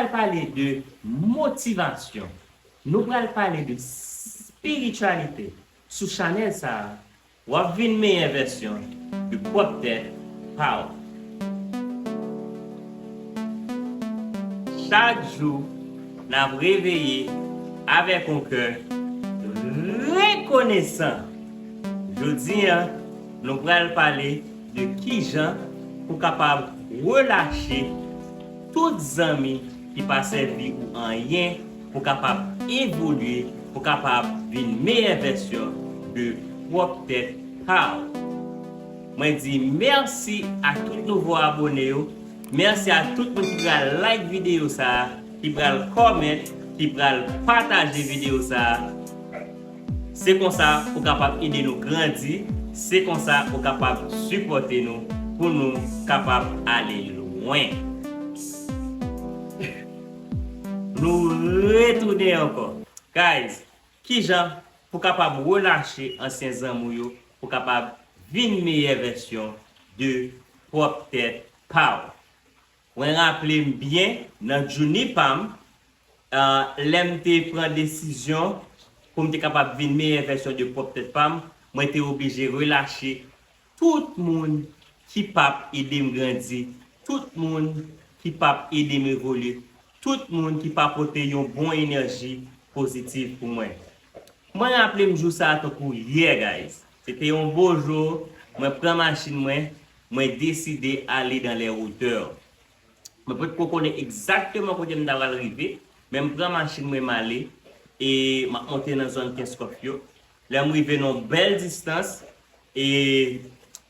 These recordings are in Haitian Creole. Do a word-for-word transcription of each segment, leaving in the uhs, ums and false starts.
pral pale de motivasyon. Nou pral pale de espirityalite. Sou chanèl sa a, w ap vin meyè vèsyon de pwòp tèt pa w. Chak jou, n ap reveye avèk yon kè rekonesan. Jodi a, nou pral pale de kijan pou kapab relache tout zanmi ki pa sèvi ou anyen, pou kapab evolye, pou kapab vin meyè vèsyon de pwòp tèt pa w. Mwen di mèsi a tout nouvo abone yo. Mèsi a tout moun ki pral like videyo sa a, ki pral kòmante, ki pral pataje videyo sa a. Se konsa ou kapab ede nou grandi, se konsa ou kapab sipòte nou pou nou kapab ale lwen. Nou retounen ankò. Guys, kijan pou kapab relache ansyen zanmi w yo, pou kapab vin meyè vèsyon de pwòp tèt pa w. Mwen raple m byen, nan journey pa m, ah, lè m te pran desizyon pou m te kapab vin meyè vèsyon de pwòp tèt pa m, mwen te oblije relache tout moun ki p ap ede m grandi, tout moun ki p ap ede m evolye, tout moun ki pa pote yon bon enèji pozitiv pou mwen. Mwen raple m jou sa a tankou yè, guys. Se te yon bo jou, mwen pran machin mwen, mwen deside ale dans les hauteurs. Mwen potko konnen egzakteman kote m ta pral rive, men m pran machin mwen, m ale, e m ap monte nan zòn Kenskòf yo. Lè m rive nan yon bèl distans, e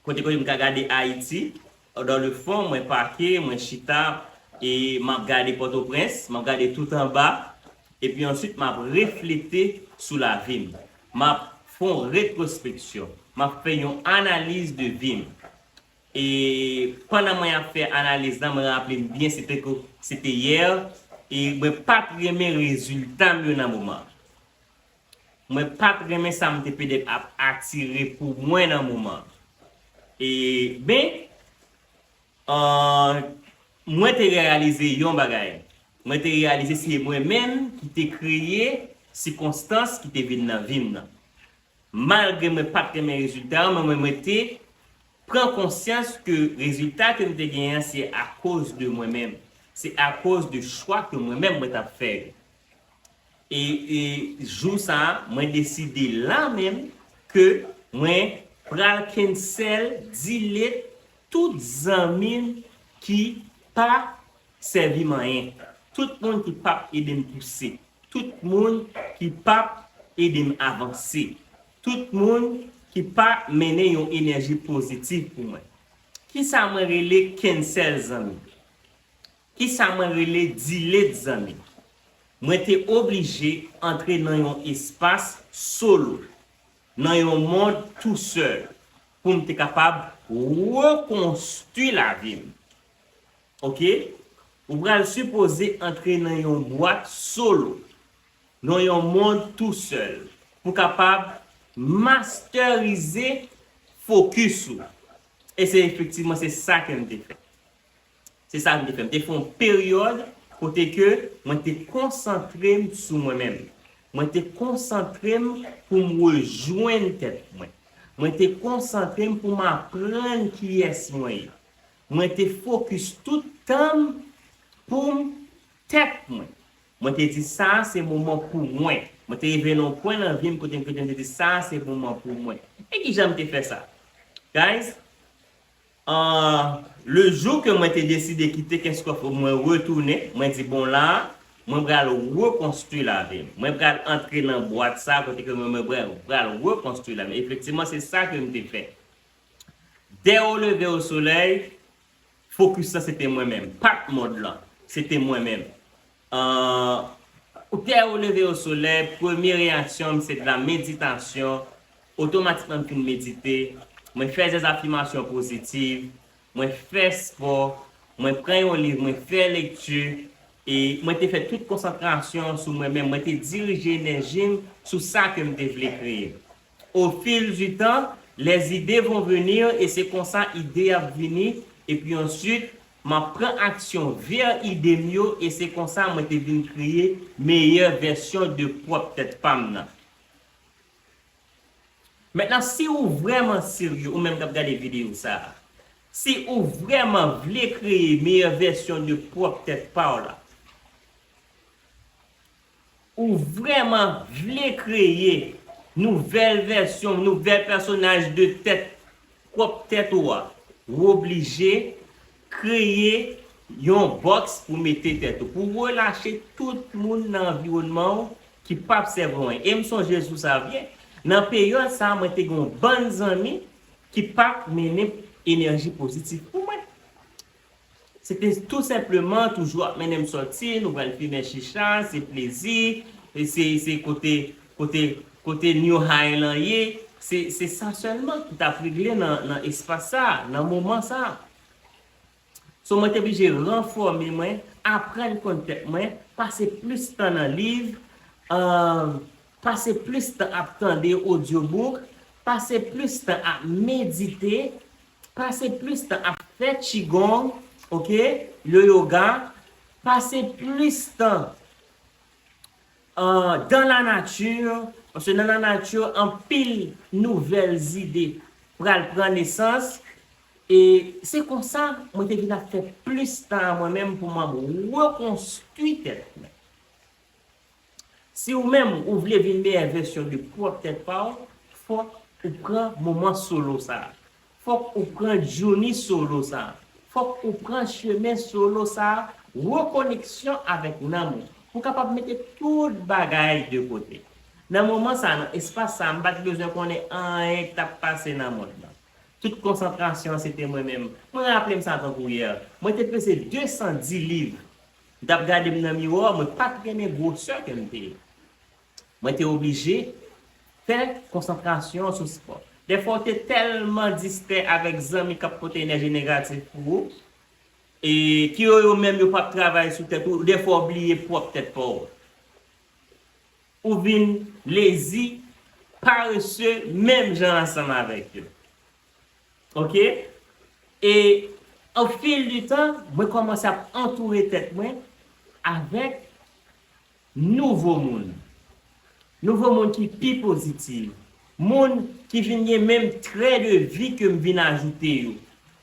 kote, kote m ka gade Ayiti, dans le fond, mwen pake, mwen chita, e m ap gade Pòtoprens, m ap gade tout anba, epi answit m ap reflete sou lavi m. M ap fè yon retwospeksyon, m ap fè yon analiz de vi m. E pandan mwen ap fè analiz la, mwen raple m byen, se te ko-, se te yè, e mwen pa t renmen rezilta m yo nan moman an. Mwen pa t renmen sa m te petèt ap atire pou mwen nan moman an. E, ben, ah, mwen te reyalize yon bagay. Mwen te reyalize se mwen menm ki te kreye sikonstans ki te vin nan vi m nan. Malgre mwen pa t renmen rezilta yo, men mwen, mwen te pran konsyans ke rezilta ke m te genyen an, se akoz de mwen menm. Se akoz de chwa ke mwen menm mwen t ap fè yo. E, e jou sa a, mwen deside la menm ke mwen pral cancel, delete tout zanmi m ki pa sèvi m anyen. Tout moun ki p ap ede m pouse. Tout moun ki p ap ede m avanse. Tout moun ki pa mennen yon enèji pozitiv pou mwen. Kisa mwen rele cancel zanmi? Kisa mwen rele delete zanmi? Mwen te oblije antre nan yon espas solo, nan yon mond tousèl, pou m te kapab rekonstwi lavi m. Oke? Ou pral sipoze antre nan yon bwat solo, nan yon mond tousèl, pou kapab masterize fokis ou. E se efektivman, se sa ke m te fè. Se sa m te fè. M te fè yon peryòd kote ke mwen te konsantre m sou mwen menm. Mwen te konsantre m pou m rejwenn tèt mwen. Mwen te konsantre m pou m aprann kiyès mwen ye. Mwen te fokis tout tan m pou m tèt mwen. Mwen te di, "Sa a se moman pou mwen." Mwen te rive nan yon pwen nan vi m kote, kote m te di, "Sa a se moman pou mwen." E kijan m te fè sa? Guys, ah, le jou ke mwen te deside kite Kenskòf, mwen retounen, mwen di, "Bon, la, mwen pral rekonstwi lavi m. Mwen pral antre nan bwat sa a kote ke mwen, mwen pral, pral rekonstwi lavi m." Efektivman, se sa ke m te fè. Dè ou leve o solèy, fokis la se te mwen menm. Pa t mond lan, se te mwen menm. Ah, dè ou leve o solèy, premye reyaksyon m se de la meditasyon. Otomatikman m fin medite, mwen fè des affirmations positives, mwen fè spò, mwen pran yon liv, mwen fè lekti, e mwen te fè tout konsantrasyon sou mwen menm, mwen te dirije enèji m sou sa ke m te vle kreye. Au fil du temps, les idées vont venir, e se konsa ide ap vini, epi answit, M ap pran aksyon vè ide m yo, e se konsa mwen te vin kreye meyè vèsyon de pwòp tèt pa m nan. Mentnan, si ou vrèman serye, ou menm k ap gade videyo sa a, si ou vrèman vle kreye meyè vèsyon de pwòp tèt pa w la, ou vrèman vle kreye nouvèl vèsyon, nouvèl pèsonaj de tèt, pwòp tèt ou a, ou oblije kreye yon bòks pou mete tèt ou, pou relache tout moun nan anviwònman w ki p ap sèvi w anyen. E m sonje sou sa byen. Nan peryòd sa a, mwen te gen yon bann zanmi ki pa t mennen enèji pozitif pou mwen. Se te tou senpleman toujou ap mennen m sòti, nou pral fimen chicha, se plezi, e se, se kote, kote, kote new high lan ye, se, se sa sèlman ki t ap regle nan, nan espas sa a, nan moman sa a. So, mwen te blije ranfòme mwen, aprann konn tèt mwen, pase plis tan nan liv, euh, pase plis tan ap tande audiobook, pase plis tan ap medite, pase plis tan ap fè qigong, ok, le yoga, pase plis tan euh, dans la nature, paske nan la nature, anpil nouvèl zide pral pran nesans. E se konsa, mwen te vin ap fè plis tan a mwen menm pou m ap rekonstwi tèt mwen. Si ou menm, ou vle vin meyè vèsyon de pwòp tèt pa w, fòk ou pran moman solo sa a. Fòk ou pran journey solo sa a. Fòk ou pran chemen solo sa a, rekoneksyon avèk nanm ou. Pou w kapab mete tout bagay de kote. Nan moman sa a, nan espas sa a, m pa t bezwen konnen anyen k t ap pase nan mond lan. Tout konsantrasyon an se te mwen menm. Mwen raple m sa tankou yè. Mwen te peze de san dis liv. M t ap gade m nan miwa, mwen pa t renmen gwosè ke m te ye. Mwen te oblije fè konsantrasyon sou spò. Dèfwa, w te tèlman distrè avèk zanmi k ap pote enèji negatif pou ou, e ki yo, yo menm, yo p ap travay sou tèt ou, dèfwa, w bliye pwòp tèt pa w. Ou vin lezi, parese, menm jan ansanm avèk yo. Ok? E, au fil du temps, mwen kòmanse ap antoure tèt mwen avèk nouvo moun. Nouvo moun ki pi pozitiv. Moun ki vin gen menm trè de vi ke m vin ajoute yo.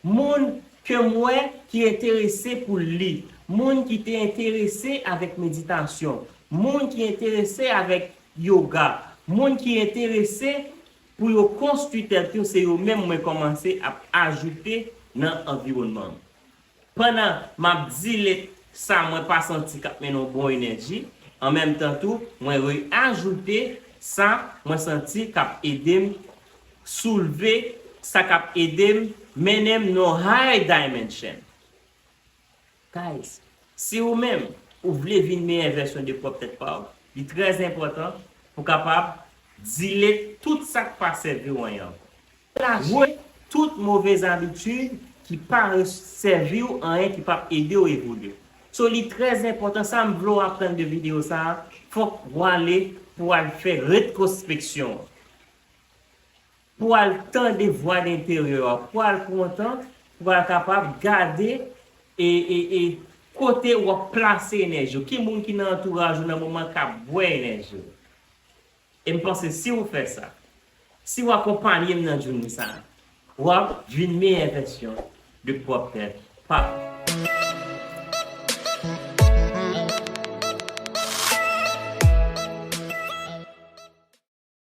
Moun ke m wè ki enterese pou li. Moun ki te enterese avèk meditasyon. Moun ki enterese avèk yoga. Moun ki enterese pou yo konstwi tèt yo, se yo menm mwen kòmanse ap ajoute nan anviwònman m. Pandan m ap delete sa mwen pa santi k ap mennen yon bon enèji, an menm tan tou, mwen reajoute sa mwen santi k ap ede m soulve, sa k ap ede m mennen m nan high dimension. Guys, si ou menm, ou vle vin meyè vèsyon de pwòp tèt pa w, li trè enpòtan pou w kapab delete tout sa k pa sèvi w anyen ankò. Lache tout move zabitid ki pa sèvi w anyen, ki p ap ede w evolye. So, li trè enpòtan, sa m vle w aprann de videyo sa a, fòk w ale pou w al fè retwospeksyon an. Pou w al tande vwa enteryè a, pou w al pran tan, pou w al kapab gade e, e, e kote w ap plase enèji w. Ki moun ki nan antouraj ou nan moman k ap bwè enèji w. E m panse si w fè sa, si w akonpanye m nan journey sa a, w ap vin meyè vèsyon de pwòp tèt pa w.